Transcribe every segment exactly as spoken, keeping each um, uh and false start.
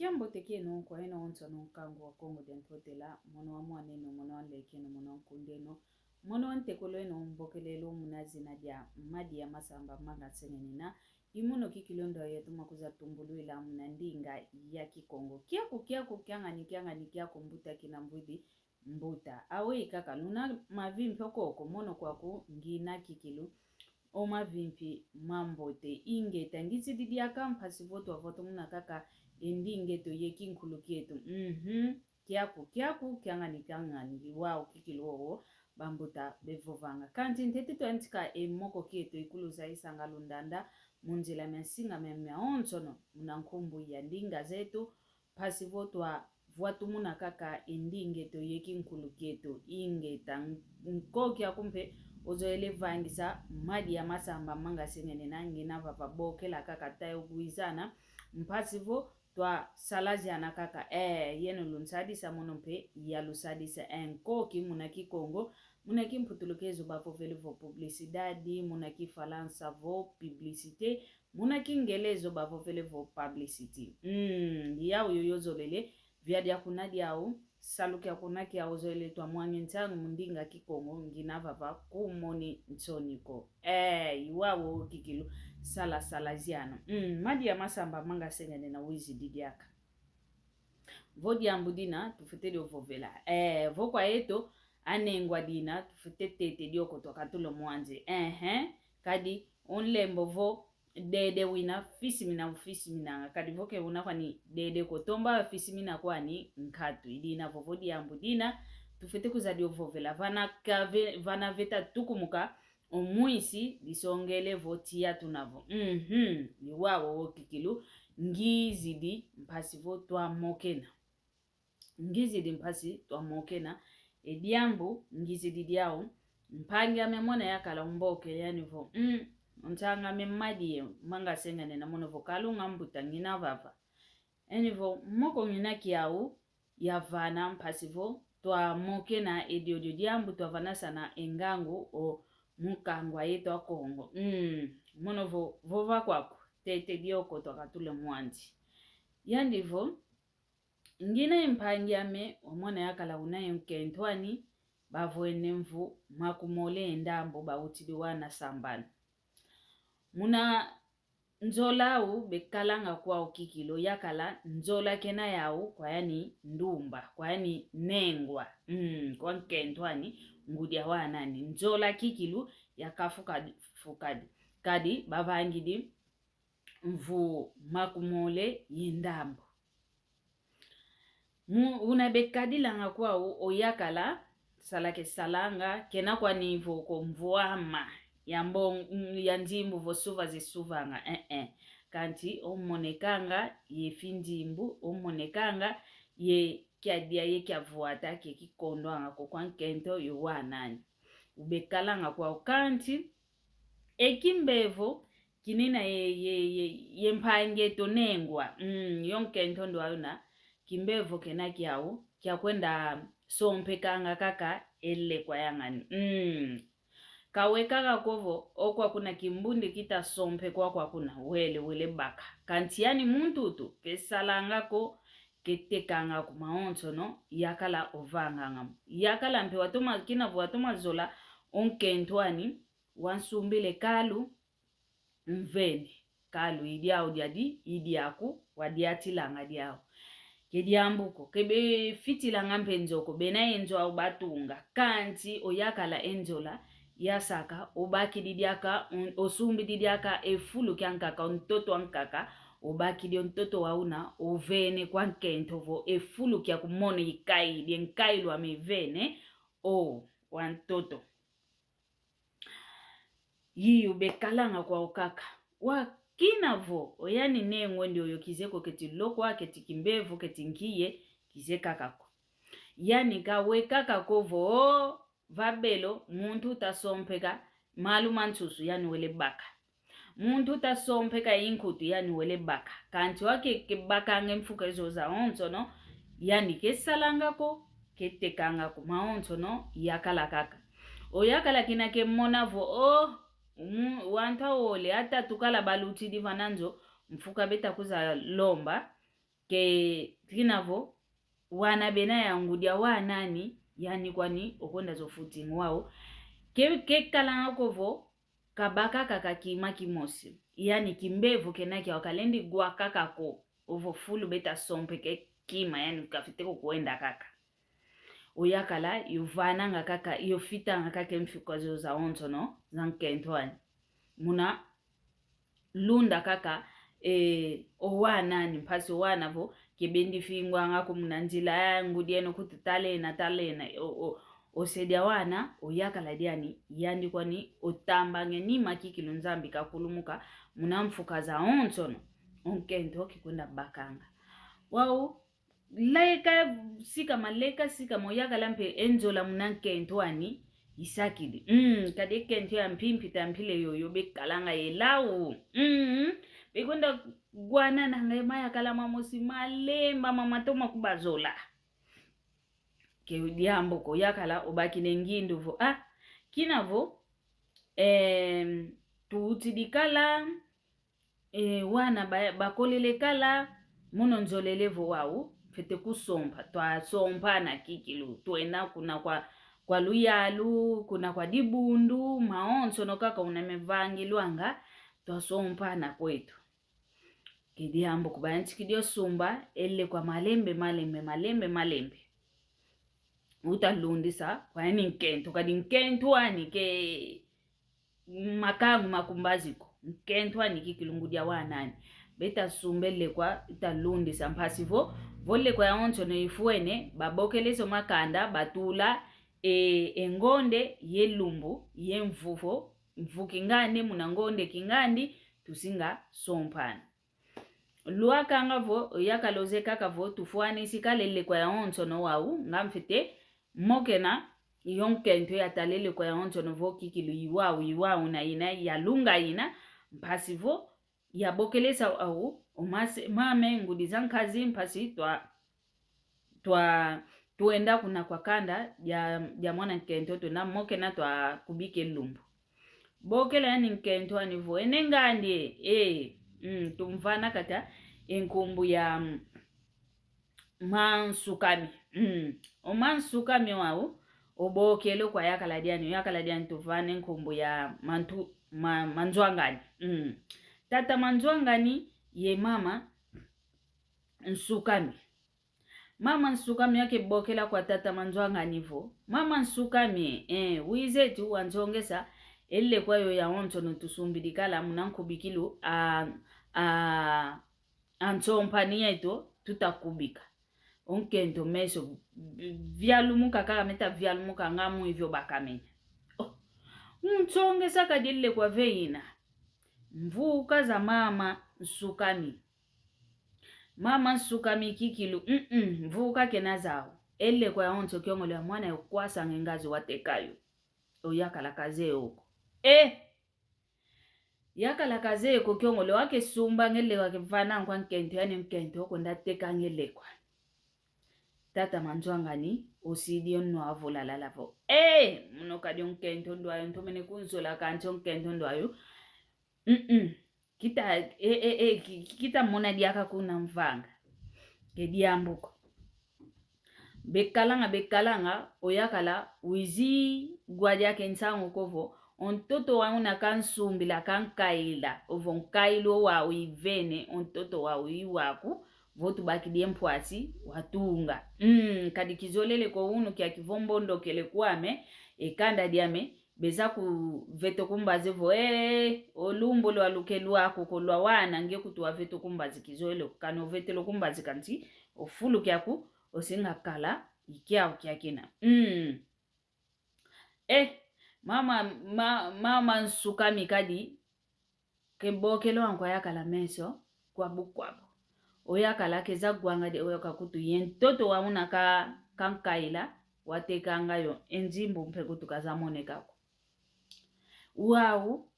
Kiambote kieno kwa eno onsono, nkangu wa Kongo dia Ntotela, mono wa mwaneno, mono wa nlekeno, mono wa nkundeno, mono wa ntekolweno, mbokelelo muna zina dia Madia Masamba Manga Sengenena. I mono kikilu ndo yatoma kwiza tumbulwila muna ndinga ya Kikongo. Kiaku, kiaku, kiangani, kiangani, kiaku mbuta kina mbwidi, mbuta. Aweyi kaka, luna mavimpi okoko, mono kwaku ngina kikilu o mavimpi mambote. Ingeta, ngizidi diaka mpasi vo twavwatumuna kaka e ndinga eto ye kinkulu kieto. Mhm. Kiaku, kiaku, kiangani, kiangani, i wau kikilu wowo bambuta bevovanga. Kanti ntete twantika e moko kieto ikulu zayisanga lundanda mu nzila mia nsinga mia, mia onsono, muna nkumbu ya ndinga zeto, mpasi vo twavwatumuna kaka e ndinga eto ye kinkulu kieto. Ingeta, n-, nkoki aku mpe ozoele vangisa Madia Masamba Manga Sengenena, ngina vava, bokela kaka, tayo gwizana, mpasi vo twasalaziana kaka. Eh, yeno lunsadisa, mono mpe yalusadisa. Eh, nkoki muna Kikongo, muna Kimputulukezo bavovele vo publicidade, muna Kifalansa vo publicité, muna Kingelezo bavovele vo publicity. Mm, yau yoyo ozolele, via dia kuna diau, salu kia kuna kiau ozolele twamwanga nsangu mu ndinga Kikongo, ngina vava, kumoni nsoni ko. Eh, i wau wowo kikilu, salasalaziana. Mm, Madia Masamba Manga Sengenena, wizidi diaka. Vo diambu dina tufwete dio vovela. Eh, vo kwa yeto anengwa dina tufwete tete dio ko twakatula mwanzi. Ehe, kadi o nlembo vo dede wina fisimina ufisiminanga, kadi vo ke una kwani dede ko, tomba fisimina kwani nkatu. I dina vovo diambu dina tufwete kwiza dio vovela. Vana kave-, vana veta tukumuka o mwisi, disongele vo tiya tuna vo. Mhm, i wau wowo kikilu, ngizidi mpasi vo twamokena. Ngizidi mpasi twamokena. E diambu ngizidi diau, mpangi ame mwana yakala umbokele, yani vo: Mm, o ntang'ame Madia Manga Sengenena, mono vo: Kalunga mbuta, ngina vava. Yani vo: Moko ngina kiau, yavana mpasi vo twamokena e diodio diambu, twavanasana e ngangu o mu nkangwa yeto a Kongo. Mm, mono vo: Vova kwaku, tete dio ko twakatula mwanzi. Yandi vo: Ngina e mpangi ame, o mwana yakala una ye nkento ani, bavwene mvu makumole ye ndambu, bawutidi wana sambanu. Muna nzola au bekalanga kwau kikilu, yakala nzola kena yau kwa yani ndumba, kwa yani nengwa. Mm, kwa nkento ani, ngudi awana ani. Nzola kikilu yakafuka-, fukadi. Kadi bavangidi mvu makumole ye ndambu. Mu-, una bekadilanga kwau, o yakala sala kesalanga, kena kwani vo ko mvwama ya mbong-, ya nzimbu vo suva zisuvanga, eh, eh. Kanti omonekanga ye finzimbu, omonekanga ye kiadia ye kiavwata, ke kikondwanga ko kwa nkento yo wana ani. Ubekalanga kwau. Kanti e kimbevo kinina ye, ye, ye, ye mpangi eto nengwa. Mm, yo nkento ndo auna, kimbevo kena kiau, kiakwenda sompekanga kaka e lekwa yang'ani. Mm. Kawekaka ko vo, o kwa kuna kimbundi kita sompekwa kwa kuna, wele, wele baka. Kanti yani mu ntutu, kesalanga ko, ketekanga ko mawonsono, yakala ovanganga mo. Yakala mpe watoma, kina vo watoma zola o nkento ani, wansumbile kalu, mvene. Kalu i diau diadi, i diaku wadiatilanga diau. Ke diambu ko, ke befitilanga mpe nzo ko, bena ye nzo au batunga. Kanti o yakala e nzola yasaka, obakidi diaka, un-, osumbidi diaka e fulu kia nkaka, o ntoto wa nkaka, obakidi o ntoto wauna, ovene kwa nkento vo e fulu kia kumona ikayidi, e nkayidi ame ivene, o, wa ntoto. Yiyo bekalanga kwau kaka. Wa kina vo, o yani nengwa ndi oyo kize ko, keti lokwa, keti kimbevo, keti nkiye, kize kaka ko. Yani kawekaka ko vo, o, va belo, muntu uta sompeka malu ma nsusu, yani wele baka. Muntu uta sompeka inkutu, yani wele baka. Kanti wa ke, kebakanga e mfuka ezo zawonsono, yani kesalanga ko, ketekanga ko mawonsono, yakala kaka. O yakala kina kemona vo, o, umu-, wantu awole, ata tukala balutidi vana nzo, mfuka beta kwiza lomba, Ke, kina vo, wana bena ya ngudi a wana ani, yani kwani okwenda zo footing wau. Ke, ke kalanga ko vo, kabaka kaka kima kimosi. Yani kimbevo kena kia wakalendi gwa kaka ko, ovo fulu beta sompe ke kima, yani kafite ko kwenda kaka. Oyakala yo vananga kaka, yo fitanga kaka e mfika zio zawonsono za nkento ani. Muna lunda kaka, e, o wana ani, mpasi o wana vo, ke bendi fingwanga ko muna nzila, ngudi eno kutu talena, talena, o, o, osedi a wana, oyakala diani, yandi kwani, otambang'e nima kikilu Nzambi kakulumuka, muna mfuka zawonsono, o nkento kikwenda bakanga. Wau, leka sikama, leka sikama, oyakala mpe e nzola muna nkento ani, isakidi. Mm, kadi e nkento ya mpimpi ta mpila yoyo bekalanga ye lau. Mm, bekwenda gwananga e mayakala mamosi malemba mamatoma kubazola. Ke diambu ko, yakala obakidi e ngindu vo, ah, kina vo, em, tuutidi kala, e, wana ba, bakolele kala, mono nzolele vo wau, fwete kusompa, twasompana kikilu, twenda kuna kwa, kwa luyalu, kuna kwa dibundu, mawonsono kaka una mevangilwanga, twasompana kwetu. Ke diambu ko, bayantikidi o sumba e lekwa malembe, malembe, malembe, malembe. Uta lundisa kwa yani nkento, kadi nkento ani ke makangu ma ku mbazi ko. Nkento ani kikilu ngudi a wana ani. Beta sumba e lekwa, uta lundisa mpasi vo, vo lekwa yawonsono ifwene, babokele zo makanda, batula, e, e ngonde, ye lumbu, ye mvu vo, mvu kingandi, muna ngonde kingandi, tusinga sompana. Lwakanga vo, yakala ozeye kaka vo, tufwanisi kala e lekwa yawonsono wau, nga mfwete mokena yo nkento yatala e lekwa yawonsono vo kikilu i wau, i wau na ina, yalunga ina, mpasi vo, yabokelesa wau, o mase, mame, ngudi za nkazi, mpasi twa, twa, twenda kuna kwa kanda dia, dia mwana nkento, twenda mokena twakubika e lumbu. Bokela yani nkento ani vo, e ne ngandi, e, mm, tumvana kata e nkumbu ya, mm, Mansukami. Mm. O Mansukami wau, obokele kwa yakala diani, yakala diani tuvana e nkumbu ya Mantu, ma, Manzwangani. Mm. Tata Manzwangani ye mama Nsukami. Mama Nsukami yake bokela kwa tata Manzwangani vo, mama Nsukami, eh, wiza eti wanzongesa e lekwa yo yawonsono tusumbidi kala muna nkubikilu a, a, a nsompani yeto tuta kubika. O nkento meso vialumuka kaka meta vialumuka nga mu ivyo bakamenya. Oh, unsongesa kadi e lekwa ve ina. Mvuka za mama Nsukami. Mama Nsukami kikilu, mm, mm, mvuka kena zau. E lekwa yawonso kiongolo ya mwana yo kwasanga e ngazi wateka yo. O yakala kazeye oko. Eh! Yakala kazeye ko kiongolo wake sumba ngele wake vana nkwa nkento yani nkento kwenda teka e lekwa. Tata Manzwangani, osidi o nwa vulalala vo. Eh! Mono kadi o nkento ndwayo, ntomene kunzola kansi o nkento ndwayo. Mm-mm. Kita, e, e, e, ki-, ki-, kita mona diaka kuna mvanga. Ke diambu ko. Bekalanga, bekalanga, o yakala, wizi gwa diaka e nsangu ko vo, o ntoto wa una kansumbila, kankaila, ovo nkaila o wau ivene, o ntoto wau i waku, vo tubakidi e mpwasi, watunga. Mm, kadi kizolele ko unu kiaki vo mbondokele kwame, e kanda diame, beza kuveta o kumbazi vo, eh, o lumbu lwaluke lwaku ko lwa wana nge kutu waveta o kumbazi kizolele ko, kani ovetele o kumbazi kansi, o fulu kiaku, osinga kala, i kiau kiakina. Mm. Eh, mama, ma-, mama Nsukami kadi, ke bokela o nkwa yakala meso, kwabu kwabu. O yakala keza gwanga de o yoka kutu ye ntoto wa una ka-, kankaila, watekanga yo, e nzimbu mpe kutu kaza moneka ko. Wau,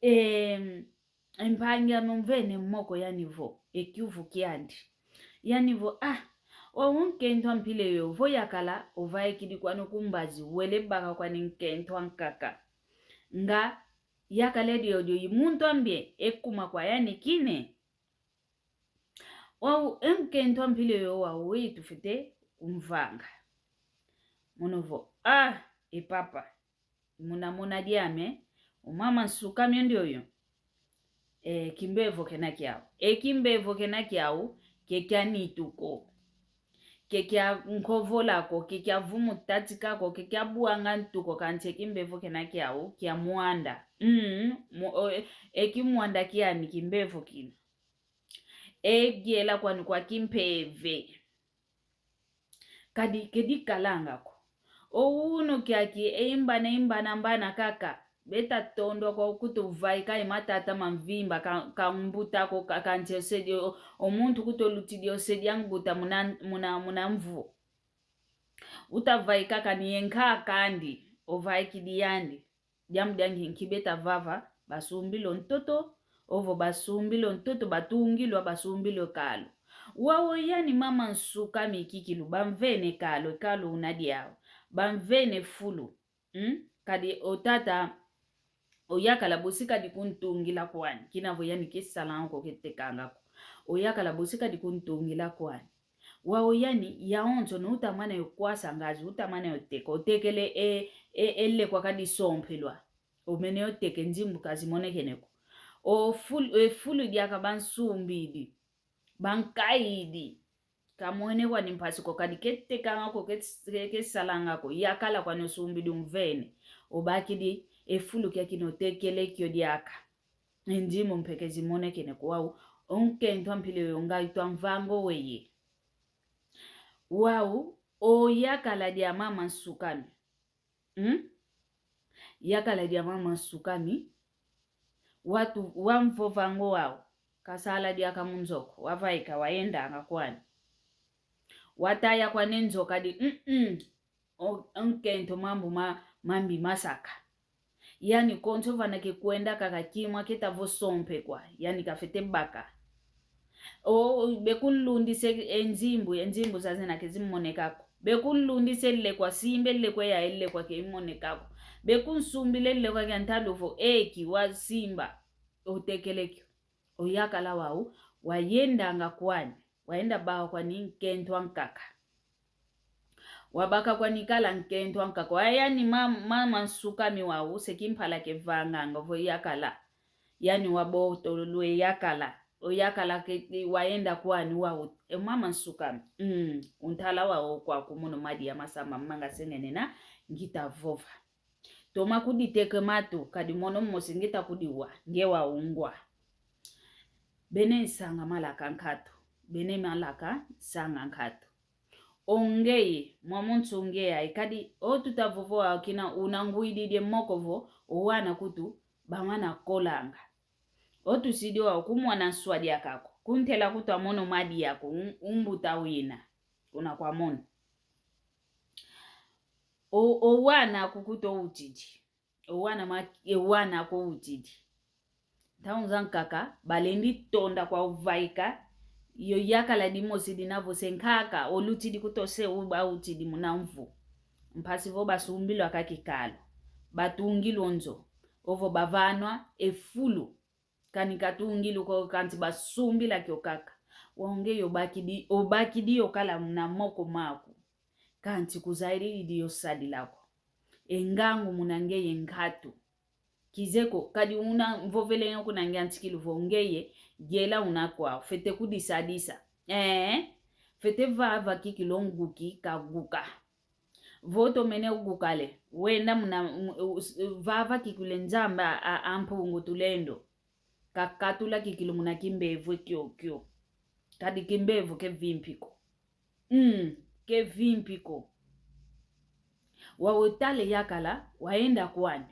em, e mpangi ame omvene moko yani vo, e kiuvu kiandi. Yani vo, ah, wau o nkento a mpila yo, vo yakala, ovaikidi kwani o kumbazi, wele baka kwani nkento ankaka. Nga, yakala diodio i muntu ambie, e kuma kwa yani kine. Wau, e nkento a mpila yoyo wau, weyi tufwete kumvanga. Mono vo, ah, e papa, muna mona diame, o mama Nsukami ndioyo. E kimbevo kena kiau. E kimbevo kena kiau, ke kia nitu ko. Ke kia nkovola ko, ke kia vumu tatika ko, ke kia buanga ntu ko, kansi e kimbevo kena kiau, kia mwanda. Mm, mu-, o, e, e kimwanda kiani kimbevo kina. E giela kwani kwa kimpeve. Kadi kedi kalanga ko. O uno kiaki e imbana imbana mbana kaka. Beta tondwa kwa kutuvaika e matata mamvimba ka, ka mbuta ko ka, kansi osedi o, o muntu kuto lutidi osedi anguta muna, muna, muna mvu. Utavaika kani ye nkaka andi, ovaikidi yandi. Diambu diangi nki beta vava, basumbilo ntoto, ovo basumbilo ntoto, batungilwa, basumbilo kalo. Wau yani mama Nsukami kikilu, bamvene kalo, kalo una diau. Bamvene fulu. Mm? Kadi o tata, oyakala bosi kadi kuntungila kwani, kina vo yani ke salanga ko, ke tekanga ko. Oyakala bosi kadi kuntungila kwani. Wau yani, yawonso no utamana yo kwasa ngazi, utamana yo teka, otekele e, e, e lekwa kadi sompelwa. Omene yo teke nzimbu kazimonekene ko. O ful-, e fulu diaka bansumbidi, bankaidi. Kamwene kwani mpasi ko kadi ke tekanga ko, ke, ke, ke salanga ko, yakala kwani osumbidi umvene. Obakidi e fulu kiaki no tekele kio diaka. E nzimbu mpe ke zimonekene ko wau, o nkento a mpila yoyo ngai twamvanga o weye. Wau, oyakala dia mama Nsukami. Hmm? Yakala dia mama Nsukami. Watu, wamvovanga o wau. Kasala diaka mu nzo ko, wavaika, wayendanga kwani. Wataya kwani e nzo kadi, mm-mm. O, nkento mambu ma, mambi masaka. Yani konso vana ke kwenda kaka kimwa keta vo sompe kwa. Yani kafete baka. O, bekunlundise e nzimbu, e nzimbu zazena ke zimoneka ko. Bekunlundise lekwa, simbe lekwa ya lekwa ke imoneka ko. Bekunsumbile lekwa kia ntalu vo eki wasimba. Otekele kio. Oyakala wau, wayendanga kwani, wayenda baka kwani nkento ankaka. Wabaka kwani kala nkento ankaka. Wayani ma-, mama Nsukami wau, se kimpala ke vanganga, vo yakala. Yani wabotololwe yakala. Oyakala ke, wayenda kwani wau, e mama Nsukami. Mm, untala wau kwaku mono madia masamba manga sengenena, ngita vova. Toma kuditeke matu, kadi mono mosi ngita kudiwa, nge waungwa. Bene nsanga malaka nkatu, bene malaka nsanga nkatu. O ngeye, mwa muntu ngeye, kadi o tuta vovo wau kina unangwididie moko vo, o wana kutu, bamana kolanga. O tusidi wau kumwana nswadi akako, kuntela kutu amono madia ko, um-, umbuta wina, kuna kwa mono. O, o wana kukuto utidi. O wana ma, e wana ko utidi. Ntangu zankaka, balendi tonda kwa uvaika, yo yakala dimosi dina vo se nkaka, olutidi kuto se uba utidi muna mvu. Mpasi vo basumbilwa kaka kikalo. Batungilwa nzo. Ovo bavanwa e fulu. Kani katungilu ko kansi basumbila kio kaka. Wau ngeye obakidi, obakidi yo kala muna moko maku. Kansi kuzairidi yo sadila ko. E ngangu muna ngeye nkatu. Kizeye ko, kadi una mvovele yo kuna nge antikilu vo ngeye, yela una kwau, fwete kudisadisa. Ee, fwete vava kikilu nguki kaguka. Vo tomene uguka le, wenda muna, m-, us-, vava kikilu e Nzambi a, a, a Mpungu Tulendo. Kakatula kikilu muna kimbevo kiokio. Kadi kimbevo ke vimpi ko. Mm, ke vimpi ko. Wau tala e yakala, wayenda kwani.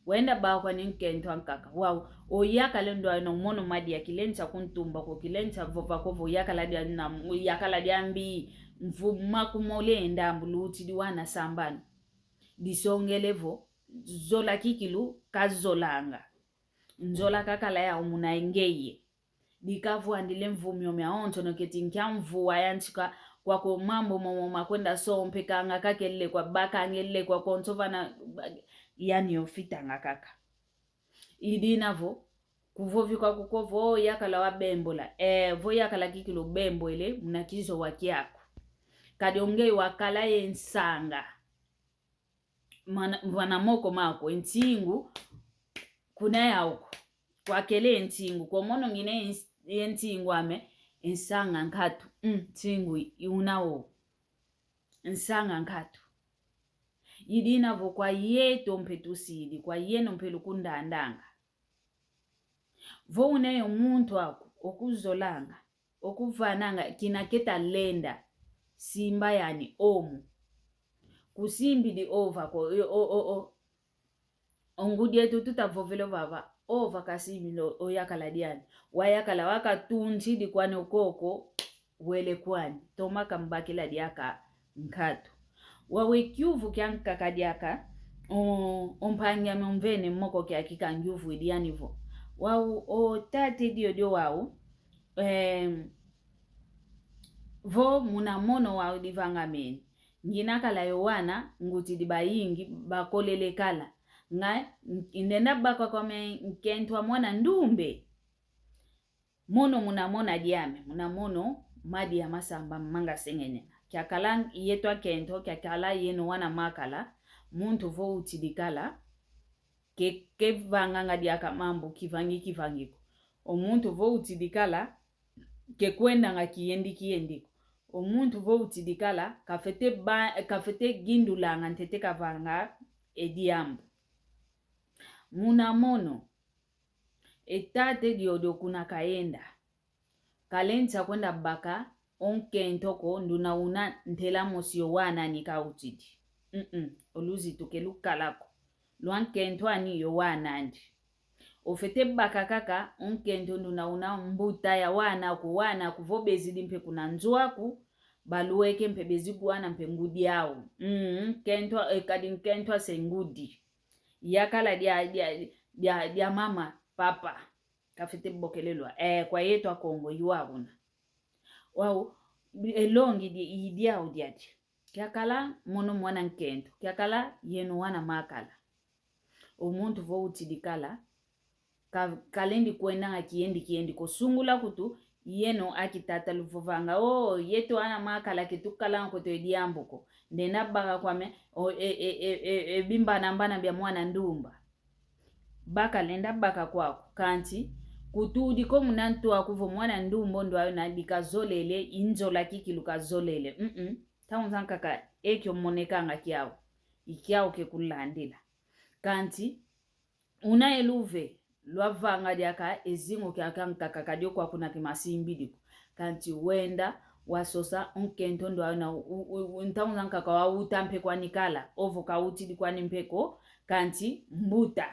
Wayenda baka kwani nkento ankaka. Wau, o yakala ndwa na mono madia kilensa kuntumba ko, kilensa vova ko vo yakala dia na, yakala diambi mvu makumole ndambu lutidi wana sambanu. Disongele vo, zola kikilu, kazolanga. Nzola kakala yau muna ngeye. Dikavwandile mvu miomio awonso no keti nkia mvu wayantika kwako mambu momo makwenda sompekanga kaka e lekwa bakanga e lekwa konso vana, yani ofitanga kaka. I dina vo, Kuvovi kwaku ko vo yakala wabembula. Eh, vo yakala kikilu bembwele, muna kizowa kiaku. Kadi o ngeye wakala ye nsanga. Mana, mvana moko maku, e nsingu, kuna yauku. Kwakele e nsingu, kwa mono ngina e ns-, e nsingu ame, e nsanga nkatu. Mm, nsingu i-, i una o. Nsanga nkatu. I dina vo kwa yeto mpe tusidi, kwa yeno mpe lukundandanga. Vo una yo muntu aku, okuzolanga, okuvananga, kina keta lenda, simba yani omu. Kusimbidi ova ko, o, o, o, o. O ngudi eto tutavovele vava, ova kasimbidi o, o yakala diani. Wayakala wakatuntidi kwani okoko, wele kwani, toma kambakila diaka nkatu. Wau e kiuvu kiankaka diaka, o, o mpangi ame omvene moko kiaki kangiuvwidi yani vo. Wau o tate diodio wau, em, vo muna mono wau divangamene. Ngina kala yo wana, ngutidi bayingi, bakolele kala. Nga, ndenda baka kwame nkento a mwana ndumbe. Mono muna mona diame, muna mono madia masamba manga sengenena. Kiakala yeto akento, kiakala yeno wana makala, muntu vo utidi kala, ke, kevanganga diaka mambu kivangi kivangi ko. O muntu vo utidi kala, kekwendanga kiyendi kiyendi ko. O muntu vo utidi kala, kafete ba, kafete gindulanga ntete kavanga e diambu. Muna mono, e tate diodio kuna kayenda. Kalenda kwenda baka, o nkento ko, nduna una ntela mosi yo wana ni kautidi. Mm-mm, o luzitu ke lukala ko. Lwa nkento ani yo wana andi. Ofete baka kaka, o nkento nduna una mbuta ya wana aku, wana aku vo bezidi mpe kuna nzo aku, balueke mpe bezi kuwana mpe ngudi au. Mm, nkento, e, kadi nkento ase ngudi. Yakala dia, dia, dia, dia mama, papa. Kafete bokelelwa. Eh, kwa yeto a Kongo, yuwa una. Wau, e longi di, i diau diadi. Kiakala mono mwana nkento. Kiakala yeno wana makala. O muntu vo utidi kala. Ka, kalendi kwendanga kiyendi kiyendi ko, sungula kutu, yeno aki tata luvovanga. O, yeto ana makala ketukalanga kweto e diambu ko. Ndenda baka kwame, o, e, e, e, e, e, bimbanambana bia mwana ndumba. Baka lenda baka kwaku. Kanti, kutudi ko muna ntu aku vo mwana ndumba o ndwayo na dikazolele, i nzola kikilu kazolele. Mm-mm. Ntangu zankaka, e kio monekanga kiau. I kiau ke kulandila. Kanti, una e luve, lwavanga diaka e zingu kiakiankaka, ka dio kwaku na kimasimbidi ko. Kanti wenda, wasosa, o nkento ndwayo na u, u, u, ntangu zankaka wauta mpe kwani kala, ovo kautidi kwani mpe ko, kanti mbuta.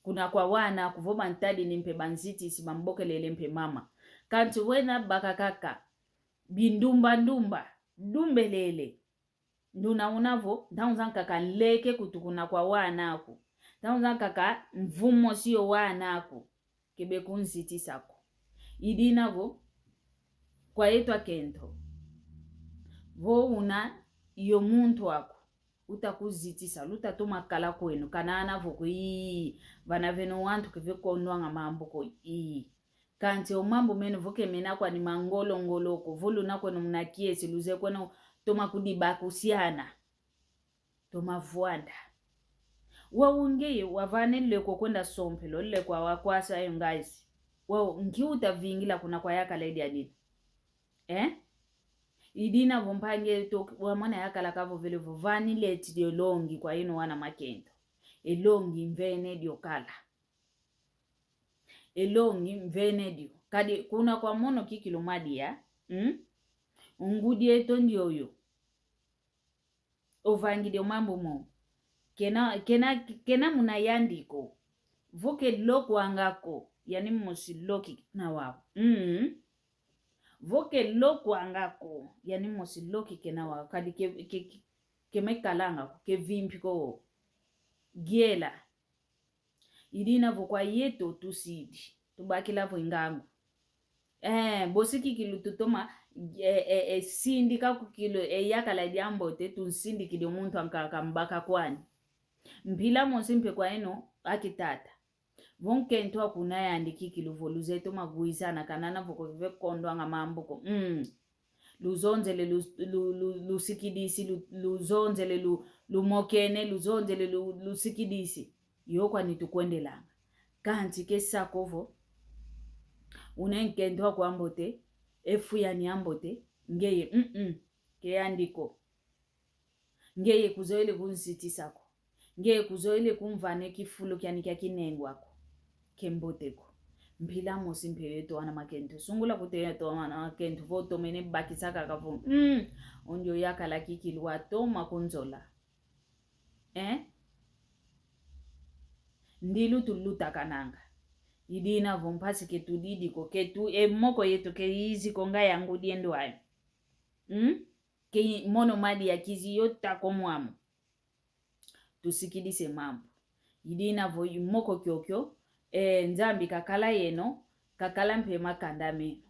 Kuna kwa wana aku vo bantadidi mpe banzitisi, bambokelele mpe mama. Kanti wenda baka kaka, bindumba ndumba, dumbelele. Nduna una vo, ntangu zankaka nleke kutu kuna kwa wana aku. Ntangu zankaka mvu mosi yo wana aku. Kebe kunzitisa ko. I dina vo, kwa yeto akento. Vo una yo muntu aku. Uta kuzitisa, luta toma kala kweno, kana ana vo ko ii, vana veno wantu keve kondwanga mambu ko ii. Kanti o mambu meno vo ke mena kwani mangolongolo ko, vo luna kweno muna kiese, luze kweno toma kudibakusiana. Toma vwanda. Wau ngeye wavane leko kwenda sompelo, leko awakwasa ayo ngazi. Wau nki uta vingila kuna kwa yakala e diadina. Eh? I dina vo mpangi eto wamona yakala kavovele vo vani leti dio longi kwa yeno wana makento. E longi mvene dio kala. E longi mvene dio. Kadi kuna kwa mono kikilu madia, mm? Ngudi eto ndioyo. Ovangidi o mambu mo. Kena, kena, kena muna yandi ko. Vo ke lokwanga ko, yani mosi loki kena wau. Mm. Vo ke lokwanga ko, yani mosi loki kena wau. Kadi ke, ke, ke, ke mekalanga ko, ke vimpi ko. Giela. I dina vo kwa yeto tusidi, tubakila vo e ngangu. Eh, bosi kikilu tutoma, eh, eh, eh, sindika kikilu, eh, yakala diambote, tunsindikidi o muntu ankaka mbaka kwani. Mpila mosi mpe kwa yeno, aki tata. Vo nkento aku una yandi kikilu vo luzeye toma wizana, kanana vo ko kive kondwanga mambu ko. Mm. Luzonzele lu, lu, lu, lusikidisi, lu, luzonzele lu, lumokene, luzonzele lu, lusikidisi. Yo kwani tukwendelanga. Kansi ke sa ko vo una e nkento aku ambote, e fu yani ambote, ngeye, mm, mm, ke yandi ko. Ngeye kuzoele kunsitisa ko. Ngeye kuzoele kumvana e kifulu kiani kia kinengwa ko. Ke mbote ko. Mpila mosi mpe yeto wana makento. Sungula kuteye yeto wana makento. Vo tomene bakisa kaka vo, mm, ondio yakala kikilu watoma kunzola. Eh? Ndilu tulutakananga. I dina vo mpasi ke tudidi ko, ke tu, e moko yeto ke izi ko nga yangudi e ndwani. Mm? Ke mono madia kizi yo ta ko mwamu. Tusikidise mambu. I dina vo i moko kiokio, e, Nzambi kakala yeno, kakala mpe makanda meno.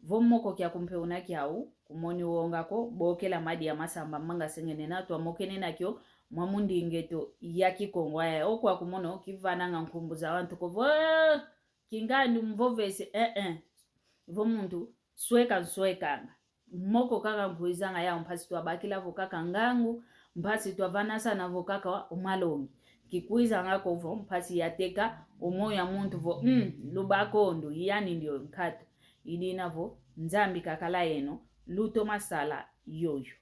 Vo moko kiaku mpe una kiau, kumoni wonga ko, bokela madia masamba manga sengene na twamokene nakio, mwa mundinga eto ya Kikongo aya. Oku aku mono, kivananga nkumbu za wantu ko vo, kingandu mvovese, eh, eh. Vo muntu, sweka nswekanga. Moko kaka nkwizanga yau mpasi twabakila vo kaka ngangu, mpasi twavanasana vo kaka o malongi. Kikwizanga ko vo mpasi yateka o moyo ya muntu vo, mm, lubakondo, yani ndio nkatu. I dina vo, Nzambi kakala yeno, lutoma sala yoyo.